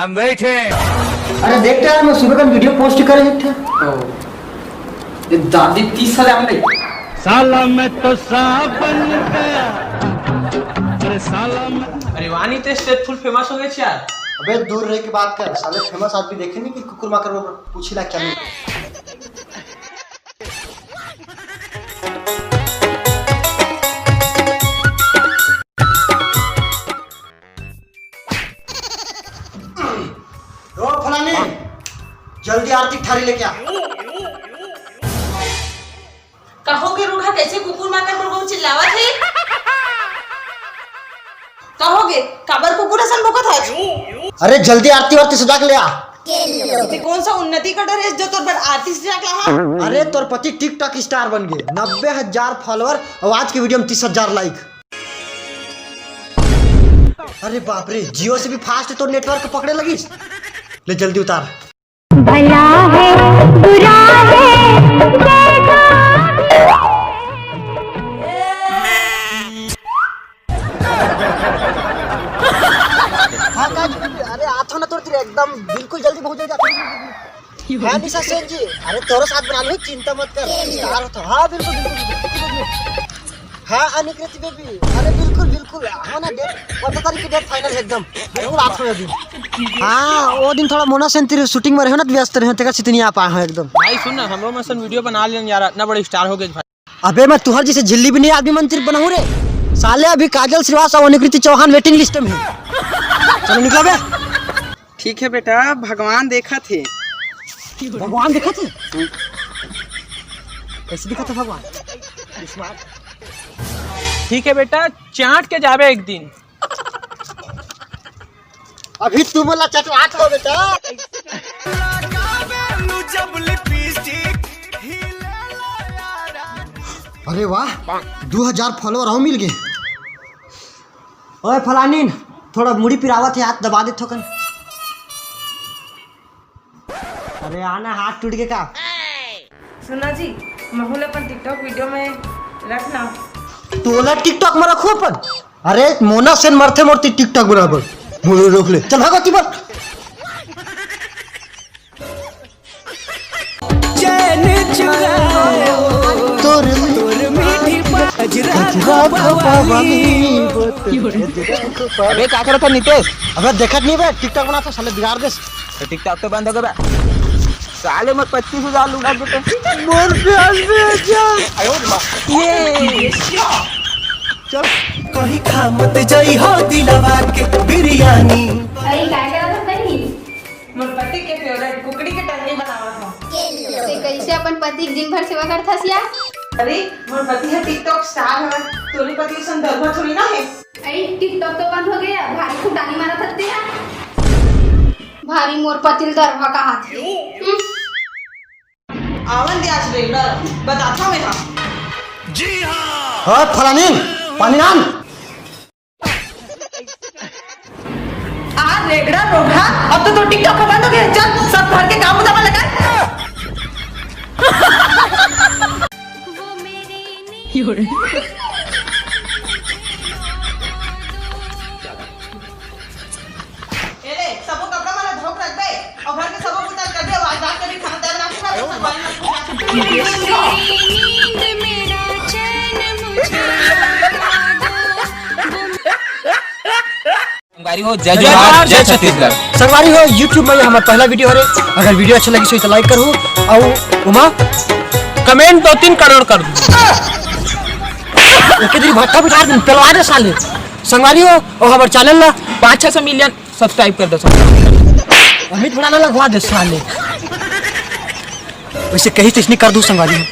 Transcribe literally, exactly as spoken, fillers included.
हम बैठे। अरे देख तो यार, मैं सुबह का वीडियो पोस्ट करे थे। ये दादी तीस हजार में। साला मैं तो सांप बन गया। अरे साला मैं अरे वानी ते स्टेट फुल फेमस हो गए यार। अबे दूर रह के बात कर, साले फेमस आदमी देखे नहीं कि कुकुर माकर वो पूछी ला क्या नहीं। ओ फलानी, जल्दी आरती थारी लेके आ। कहोगे रूखा, कैसे कुकुर माकर बर वो चिल्लावत हे? कहोगे, काबर कुकुर असन भोकत हस? अरे जल्दी आरती वारती सजा के ले आ। ते कौन सा उन्नति का डर है जो तोर बर आरती सजा के लाहा? अरे तोर पति TikTok स्टार बन गए, नब्बे हजार फॉलोअर और आज की वीडियो में तीस हजार लाइक। अरे बाप रे, जियो से भी फास्ट तोर नेटवर्क पकड़े लगिस। ले जल्दी उतार। भला है, बुरा है, कैसा हाँ, काज, अरे, आथो ना तोर तीर एकदम, बिल्कुल जल्दी, बहुत जल्दी आथो। हाँ, निशा सेन जी, अरे, तोरो साथ बना लो, चिंता मत कर, स्टार हो तो। हाँ, बिल्कुल, बिल्कुल, बिल्कुल, बिल्कुल। हाँ, अनिकृति बेबी, अरे, बिल्कुल, बिल्कुल, हाँ ना, डेट, पंद्रह तारीख की डेट फाइनल है एकदम, बिल्कुल, आथो अभी। हाँ, वो दिन थोड़ा मोना सेन तीर शूटिंग में रहे ना, तो व्यस्त रहे, तेकर से नहीं आ पाए हैं एकदम। भाई, सुन ना, हमरो मन सन वीडियो बना लेन यार, इतना बड़ा स्टार हो गए भाई। अबे मैं तुहर जैसे झिल्ली भी नहीं आदमी मंत्री बनाऊं रे। साले अभी काजल श्रीवास्तव और निकृति चौहान वेटिंग लिस्ट में है। चलो निकलो बे। ठीक है बेटा, भगवान देखत हे। भगवान देखत हे? कैसे दिखत हे भगवान? ठीक है बेटा, चाट के जाबे एक दिन। अभी तू मोला चटवात हो बेटा। अरे वाह, दू हजार फॉलोअर अउ मिल गए। ओए फलानीन, थोड़ा मुड़ी पिरावत हे, हाथ दबा दे थोकन। अरे आना, हाथ टूट गए का? सुना जी, महू ला अपन TikTok वीडियो में रखना। तोला TikTok में रखो अपन। अरे मोना सेन मरथे मोर तीर TikTok बनाबर। मोला रोक ले, चल भागो तीबर। चैन चुरायो तोर तोर मीठी बाजरा खपा वाली। अबे का करत हे नितेश? अबे देखत नहीं बे, TikTok बनात हे, साले बिगाड़ देस। तो TikTok तो बंद हो गया बे। साले मोर पच्चीस हजार लूटा देते। मोर प्यार से जा। ये चल। कहीं खा मत जाई हो दिलवा के बिरयानी। अरे, काय करत हस बहिनी? मोर पति के फेवरेट कुकड़ी के टंगनी बनावत हूँ। ते कैसे अपन पति के दिन भर सेवा करथस या? अरे, मोर पति ह TikTok स्टार हवय, तोरे पति असन दरभा थोड़ी ना हे। अरे, TikTok तो बंद हो गया, भारी फुटानी मारत हस ते हा। भारी मोर पति ल दरभा कहात हे। हम्म। आवन दे आज रेगड़ा, बताथव मैं हा। जी हाँ। हाँ, फलानीन, पानी लान। आ रेगड़ा रोगहा, अब तो तोर TikTok ह बंद हो गया। चल, सब घर के काम बुता में लगा। ए रे, सबो कपड़ा मन ला धो के रख दे, अउ घर के सबो बुता कर दे, आज रात के भी खाना तैयार रख, सब बारी में संगवारी हो, जय जोहार, जय छत्तीसगढ़। संगवारी हो, YouTube में ये हमर पहला वीडियो हरे। अगर वीडियो अच्छा लगिस होही तो लाइक करहू, अउ ओमा कमेंट दो तीन करोड़ कर दू। ओके, तेरी भट्टा बिठा दे, पेलवा दे साले। संगवारी हो, अउ हमर चैनल ला पाँच छह सौ मिलियन सब्सक्राइब कर दो सब। अमित भुड़ाना लगवा दे साले। वैसे कही तो इसने कर दूं संगवारी हो।